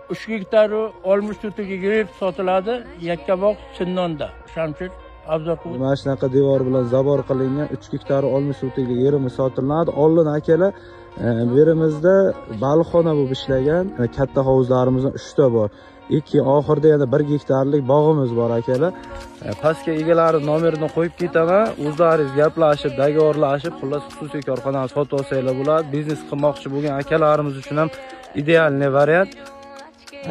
3 gektaru 60 sotik yer sotiladi Yakkabog' Sinnonda. Shamshir Abzorqul. Mana shunaqa devor bilan zabor qilingan 3 gektar 60 sotiklik yerimiz sotiladi. Oldin akalar bu yerimizda baliqxona bo'lib ishlagan. Katta hovuzlarimizdan 3 ta bor. 2 oxirida yana 1 gektarlik bog'imiz bor akalar. Pastga egalari nomerini qo'yib ketaman. O'zlaringiz gaplashib, dogovorlashib, xullas xususiy korxonani sotib olsanglar bo'ladi. Biznes qilmoqchi bo'lgan akalarimiz uchun ham idealniy variant.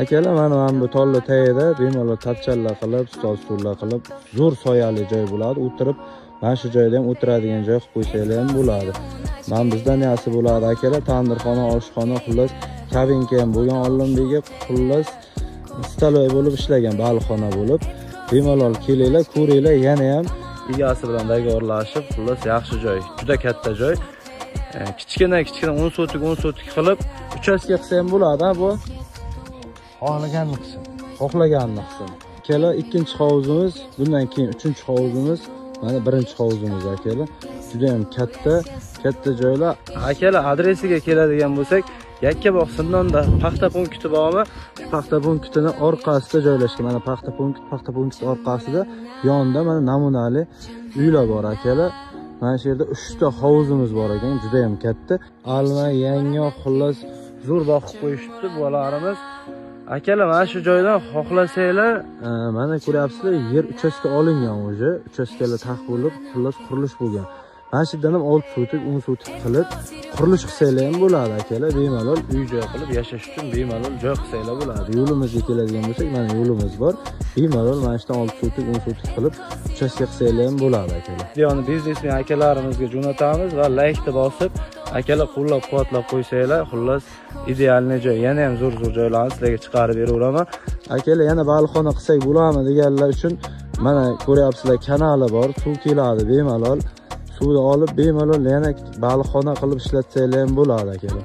Akalar mana bu tolli tagida bemalol tapchanlar qilib, stol stullar qilib, zo'r soyali joy bo'ladi. O'tirib, mana shu joyda ham o'tiradigan joy qilib qo'ysanglar ham bo'ladi. Mana bizdan nasi bo'ladi akalar, tandirxona, oshxona, xullas kabinka ham bo'lgan Oldinbegi, xullas stoloy bo'lib ishlagan baliqxona bo'lib, bemalol kelinglar, ko'ringlar, yana ham egasi bilan dogovorlashib, xullas yaxshi joy, juda katta joy. Kichkina kichkina 10 sotik 10 sotik qilib, uchastka qilsa ham bo'ladi, ha bu. Xohlaganini qilsin. Xohlaganini qilsin. Akalar, ikkinchi hovuzimiz, bundan keyin uchinchi hovuzimiz, mana birinchi hovuzimiz akalar. Juda ham katta, katta joylar. Akalar, adresiga keladigan bo'lsak, Yakkabog' Sinnonda paxta punkti bormi? Paxta punktini orqasida joylashgan. Mana paxta punkt, paxta punkti orqasida yonida mana namunali uylar bor akalar. Mana shu yerda 3 ta hovuzimiz bor ekan, juda ham katta. Alma, yangyoq, xullas zo'r boqib qo'yishibdi bolalarimiz. Akalar, mana shu joydan xohlasanglar, mana ko'ryapsizlar, yer uchastka olingan o'zi, uchastkalar taq bo'lib, xullas qurilish bo'lgan. Mana shu yerdan ham 6 sotik, 10 sotik qilib qurilish qilsanglar ham bo'ladi akalar, bemalol uy joy qilib yashash uchun bemalol joy qilsanglar bo'ladi. Yo'limizga keladigan bo'lsak, mana yo'limiz bor. Bemalol mana shu yerdan 6 sotik, 10 sotik qilib uchastka qilsanglar ham bo'ladi akalar. Videoni biznesmen akalarimizga jo'natamiz va like bosib, akalar qo'llab-quvvatlab qo'ysanglar, xullas idealniy joy. Yana ham zo'r-zo'r joylarni sizlarga chiqarib beraveraman. Akalar, yana baliqxona qilsak bo'ladimi deganlar uchun mana ko'ryapsizlar, kanali bor, suv keladi bemalol. Suvni olib bemalol yana baliqxona qilib ishlatsanglar ham bo'ladi akalar.